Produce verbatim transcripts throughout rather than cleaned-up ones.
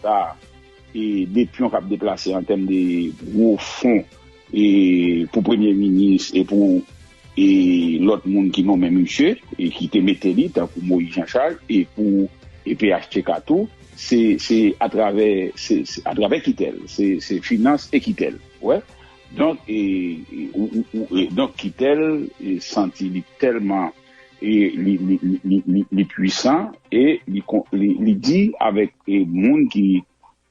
sa, e de pyon k ap deplase an tèm de gwo fon, e pou premye minis e pou e lòt moun ki nonmen misye, e ki te mete li, tankou Moïse Jean Charles, e pou e P H T K tou, se, se atravè, se, se atravè Kitèl, se, se finans e Kitèl. Wè. Donk, e, e, ou, ou, ou, e, donk Kitèl e santi li tèlman e li, li, li, li, li, li pwisan e li, kon- li, li di avèk e moun ki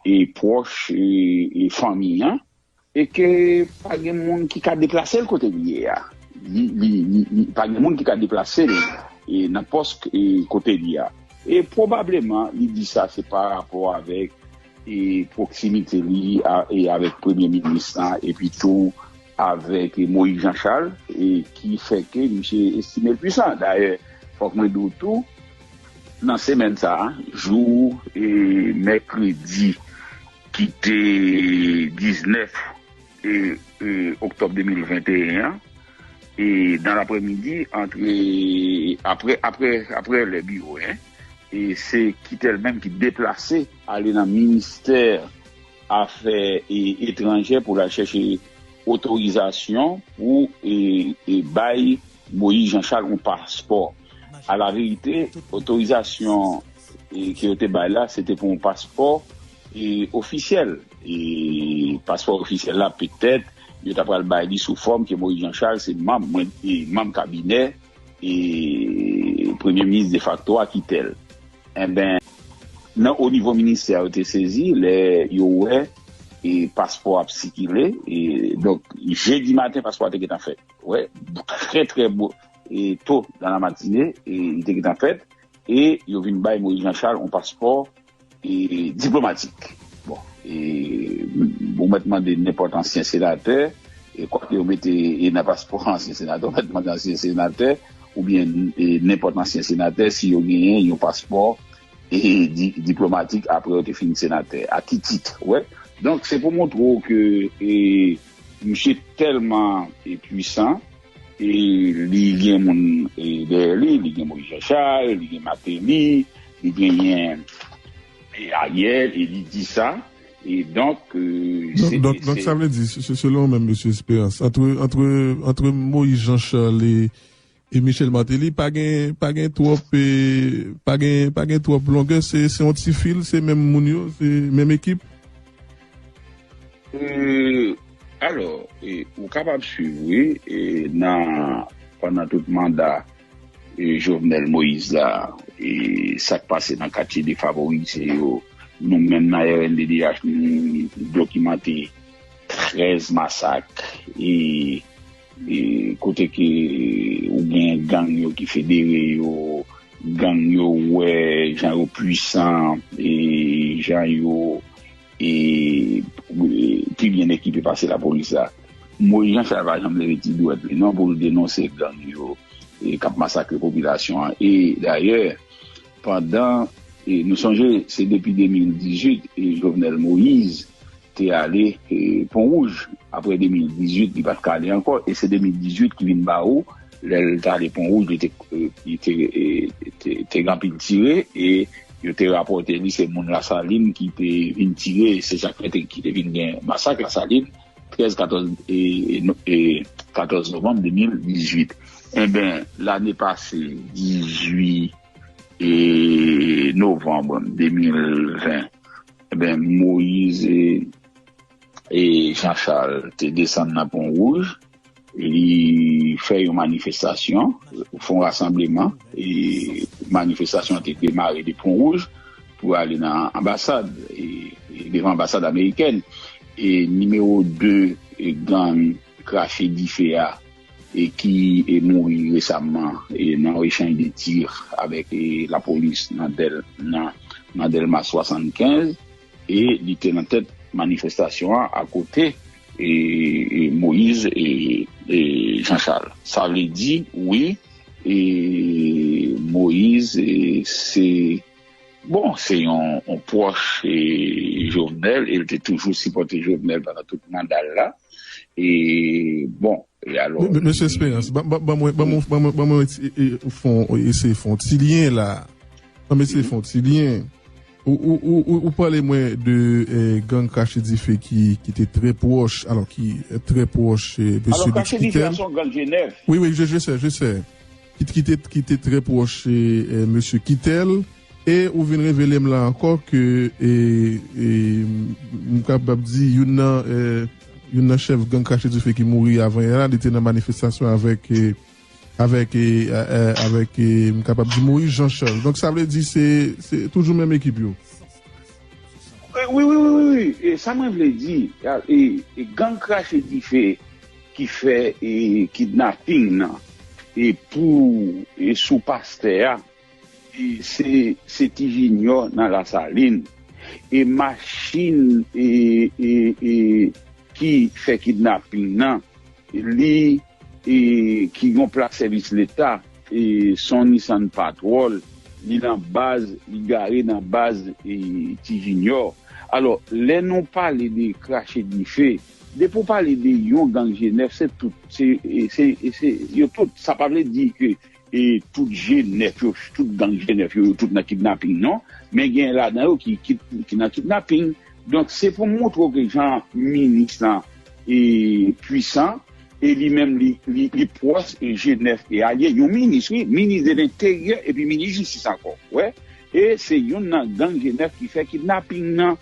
e pwòch e, e fanmi an, e ke pa gen moun ki ka deplase l kote li ye a. Li, li, li, li, pa gen moun ki ka deplase l e nan pòs e kote li a. E pwobableman, li di sa se pa rapò avèk e pwoksimite li a, e avèk premye minis lan, epi tou avèk e Moïse Jean Charles, e ki fè ke misye estime l pwisan. Dayè, fòk mwen di w tou, nan semèn sa a, jou e mèkredi ki te diznèf e, e, oktòb de mil venteyen an, e nan laprèmidi, antre, apre, apre, apre lè biwo, en, e se Kitèl menm ki deplase ale nan ministè afè e, etranjè pou l al chèche otorizasyon pou e, e bay Moïse Jean Charles yon paspò. A la verite, otorizasyon e, ke yo te bay la, se te pou yon paspò e, ofisyèl. E paspò ofisyèl la, petèt, yo ta pral bay li sou fòm ke Moïse Jean Charles se manm, mwen, e manm kabinè e premye minis defakto a Kitèl. Enben, nan o nivo ministè, yo te sezi lè yo wè e paspò ap sikile. E, donk, jedi maten, paspò a te gentan fèt. Wè, trè, trè bo, e to dan la matine, e li te gentan fèt. E yo vin bay Moïse Jean Charles yon paspò e, diplomatik. Bon, e, ou mèt mande nenpòt ansyen senatè, e kwak yo mete e nan paspò ansyen senatè, ou mèt mande ansyen senatè, oubyen e, nenpòt ansyen senatè, si yo genyen yon paspò e, di, diplomatik apre yo te fin senatè. A ki tit? Wè. Donk, se pou montre w ke e, misye tèlman e, pwisan, e li gen moun e, dèyè li, li gen Moïse Jean Charles, li gen Martelly, li genyen e, Ariel, e li di sa. E donk, e, Donk, se, donk, donk, se sa vle di, se, se selon ou menm, mesye Espérance, antre, antre, antre Moïse Jean Charles e, e Michel Martelly, pa gen, pa gen twòp, e, pa gen, pa gen twòp longè, se, se yon ti fil, se menm moun yo, se menm ekip. E, alò, e, ou kapab swiv, wi, e, nan, pandan tout manda e, Jovenel Moïse la, e, sa k pase nan katye defavorize yo, nou menm nan R N D D H, nou dokimante trèz masak, e, e, kote ke ou gen gang yo ki federe yo, gang yo wè jan yo pwisan, e, jan yo e, e, pi byen ekipe pase lapolis la. Moïse Jean Charles pa janm leve ti dwèt li non pou l denonse gang yo e, k ap masakre popilasyon an. E dayè, pandan, e, nou sonje, se depi de mil dizuit e, Jovenel Moïse te ale e, Pon Wouj. Apre de mil dizuit, li pa t ka ale ankò. E se de mil dizuit ki vin ba ou, lè l t ale Pon Wouj, li te, e, li te, e, te, te gen anpil tire, e yo te rapòte li se moun Lasalin ki te vin tire, se sa k fè te, ki te vin gen masak Lasalin, trèz, katòz, e, e, no- e, katòz novanm de mil dizuit. Enben, lane pase, dizuit e, novanm de mil ven, enben, Moïse e, e Jean Charles te desann nan Pon Wouj, li fè yon manifestasyon, fè yon rasanbleman, e manifestasyon an te demare de Pon Wouj pou ale nan anbasad, e, e devan anbasad amerikèn. E nimewo de, e, gang krache dife a, e ki, e, mouri resaman, e, nan echanj de tir avèk, e, lapolis nan Dèl-, nan, nan Dèlma swasannkenz, e li te nan tèt manifestasyon an akote, e, e, Moïse e, e Jean Charles. Sa vle di, wi, e, Moïse, e, se, bon, se yon, yon pwòch, e, Jovenel, e l te toujou sipòte Jovenel pandan tout manda l la. E, bon, e alò, Mesye Espérance, ban mwen, ban mwen, ban mwen, ban mwen, e, e, fon, eseye fon ti lyen la. Ban mwen eseye fon ti lyen. Ou, ou, ou, ou, ou pale mwen de eh, gang Krache Dife ki, ki te trè pwòch, alò ki eh, trè pwòch eh, mesye Luc Kitel. Wi, wi, je, je sais, je sais. Ki, ki te, ki te trè pwòch eh, eh, mesye Kitel. E ou vin revele m la ankò ke eh, eh, m kapab di youn nan, eh, youn nan chèf gang Krache Dife ki mouri avan yè la, li te nan manifestasyon avèk eh, avèk eh, eh, avèk eh, m kapab di Moïse Jean Charles. Donk sa vle di se se toujou menm ekip yo. Wi, wi, wi, wi, wi. E sa mwen vle di, e, e gang Krache Dife ki fè e, kidnaping nan e pou e sou pastè a, e se se Ti Junior nan Lasalin. E machin e, e, e, ki fè kidnaping nan, li e, ki yon plak sèvis leta, e, se yon Nissan Patrol, li nan baz, li gare nan baz e, Ti Junior. Alò, lè nou pale de Krache Dife, depi w pale de yon gang G nèf, se tout, se, e, se, e, se, yo tout, sa pa vle di ke e tout G nèf yo, tout gang G nèf yo, yo tout nan kidnaping, non. Men gen ladan yo ki, ki, ki nan kidnaping. Donk, se pou montre w ke jan minis lan e pwisan, e li menm li, li, li pwòch e G nèf e alye, yon minis, wi, minis de lenteryè epi minis jistis ankò. Wè, e se youn nan gang G nèf ki fè kidnaping nan.